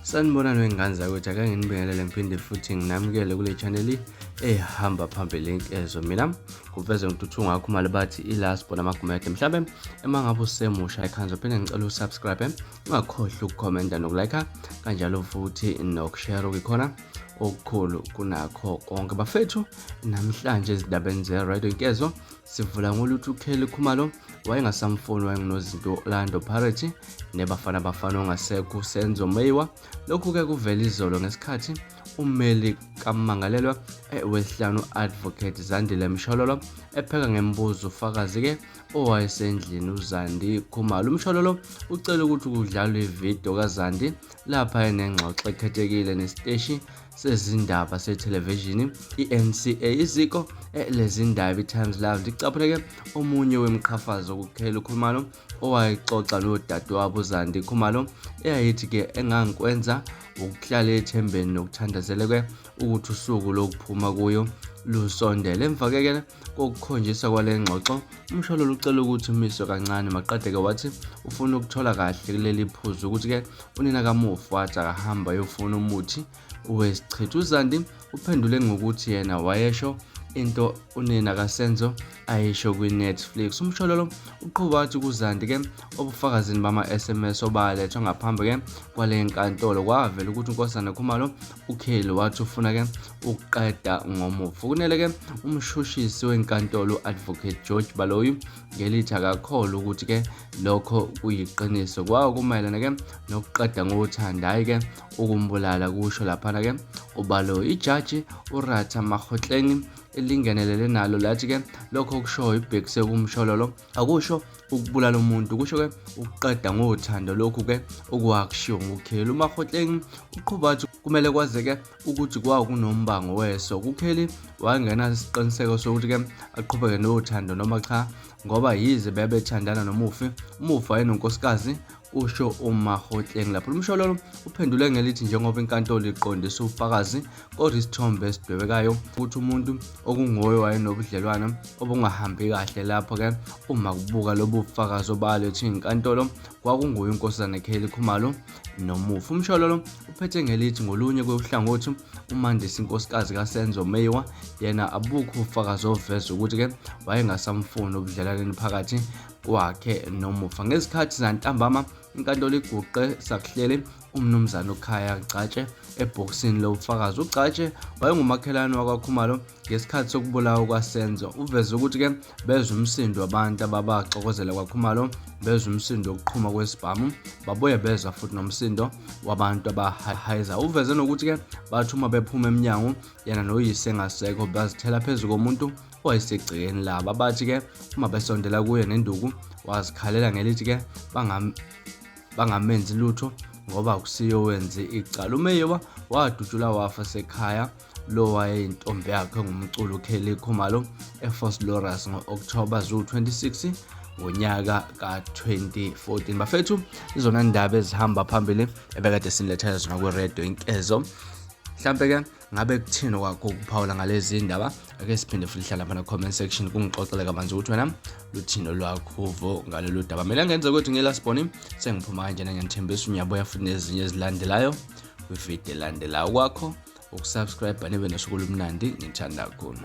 Sanibonani wengane zakwethu, ake nginibingelele ngiphinde futhi nginamukele kule channel ehamba phambili inkezo. Mina kuveze ngituthu ngakho mali bathi iLast Born Amagumede. Mhlawumbe uma ngabe usemusha ekhanzo, phinde ngicela usubscribe, ungakhohlwa ukukhomenta nokulike, kanjalo futhi nokushare okukhona okukhulu kunakho konke. Bafethu, namhlanje ezindabeni ze-Radio Inkezo sivula ngoluthi uKelly Khumalo wayengasamfuni wayengunozinto Orlando Pirates neBafana Bafana ongasekho uSenzo Meyiwa. Lokhu-ke kuvela izolo ngesikhathi ummeli kammangalelwa wesihlanu Advocate Zandile Mshololo epheka ngemibuzo ufakazi-ke owayesendlini uZandi Khumalo. UMshololo ucela ukuthi kudlalwe ividiyo kaZandi lapha enengxoxo ekhethekile nesiteshi sezindaba sethelevishini i-NCA. Iziko lezindaba i-Times Live licaphuleke omunye wemiqhafazo kuKelly Khumalo owayexoxa nodadewabo uZandi Khumalo eyayithi-ke engangikwenza ukuhlala ethembeni nokuthandazeleke ukuthi usuku lokuphuma kuyo lusondele. Emva-ke kokukhonjiswa kwale ngxoxo, uMshololo ucela ukuthi umiswe kancane maqede-ke wathi ufuna ukuthola kahle kuleli phuzu ukuthi-ke unina kamufi wathi akahamba ayofuna umuthi wesichitho. UZandi uphendule ngokuthi yena wayesho into unina kaSenzo ayisho kwi-Netflix. UMshololo uqhuba wathi kuZandi-ke obufakazini bama-SMS obalethwa ngaphambi-ke kwale nkantolo kwavela ukuthi uNkosazana Khumalo uKelly wathi ufuna-ke ukuqeda ngomufi. Kunele-ke umshushisi wenkantolo u-Advocate George Baloyi ngelithi akakholwa ukuthi-ke lokho kuyiqiniso. Kwakumayelana-ke nokuqeda ngothando, hhayi-ke ukumbulala, kusho laphana-ke uBaloyi. Ijaji uRatha Makgotleng elingenelele nalo lathi-ke lokho okushoyo ibhekise kuMshololo akusho ukubulala umuntu, kusho-ke ukuqeda ngothando lokhu-ke okwakushiwo nguKelly. UMakgotleng uqhuba wathi kumele kwazeke ukuthi kwakunombango weso. KuKelly wayengenasiqiniseko sokuthi-ke aqhubeke nothando noma cha, ngoba yize bebethandana nomufi, umufi wayenonkosikazi, kusho uMakgotleng. Lapho uMshololo uphendule ngelithi njengoba inkantolo iqondisa ubufakazi kodwa isithombe esidwebekayo ukuthi umuntu okunguye wayenobudlelwano obungahambi kahle lapho-ke uma kubuka lobu bufakazi obalethwe inkantolo kwakunguye uNkosazana Kelly Khumalo nomufi. UMshololo uphethe ngelithi ngolunye kweHlangothi uMandisa inkosikazi kaSenzo Meyiwa yena abukho ubufakazi obuveza ukuthi-ke wayengasamfuni ubudlelwaneni phakathi kwakhe nomufa. Ngezikhathi zantambama inkantolo iguqe sakuhleli uMnumzane uKhaya Gcatshe ebhokisini lobufakazi. UGcatshe wayengumakhelwane wakwaKhumalo ngesikhathi sokubulawa kwaSenzo. Uveze ukuthi-ke bezwa umsindo wabantu ababaxokozela kwaKhumalo, bezwa umsindo wokuqhuma kwesibhamu, babuye bezwa futhi nomsindo wabantu abahayiza. Uveze nokuthi-ke bathi uma bephuma emnyango yena noyise engasekho bazithela phezu komuntu owayesegcekeni labo. Abathi-ke uma besondela kuye nenduku wazikhalela ngelithi-ke bangamenzi lutho ngoba akusiyo wenze icala. UMeyiwa wadutshulwa wafa sekhaya lo wayeyintombi yakhe ngumculo uKelly Khumalo eVosloorus ngo-Okthoba 26 ngonyaka ka-2014. Bafethu, izona ndaba ezihamba phambili ebekade sinilethela zona kwi-Radio Inkezo. Mhlampe-ke ngabe kuthini kwakho ukuphawula ngalezi ndaba? Ake siphinde futhi hlala lapha comment section kungixoxele kabanzi ukuthi wena luthini lwakho uvo ngalolu daba. Mina ngenza ukuthi ngelasibhoni sengiphuma kanjena, ngiyanithembisa unyaboya futhi nezinye ezilandelayo kwividiyo elandelayo. Kwakho ukusubscribe nibe nosuku olumnandi, ngithanda kakhulu.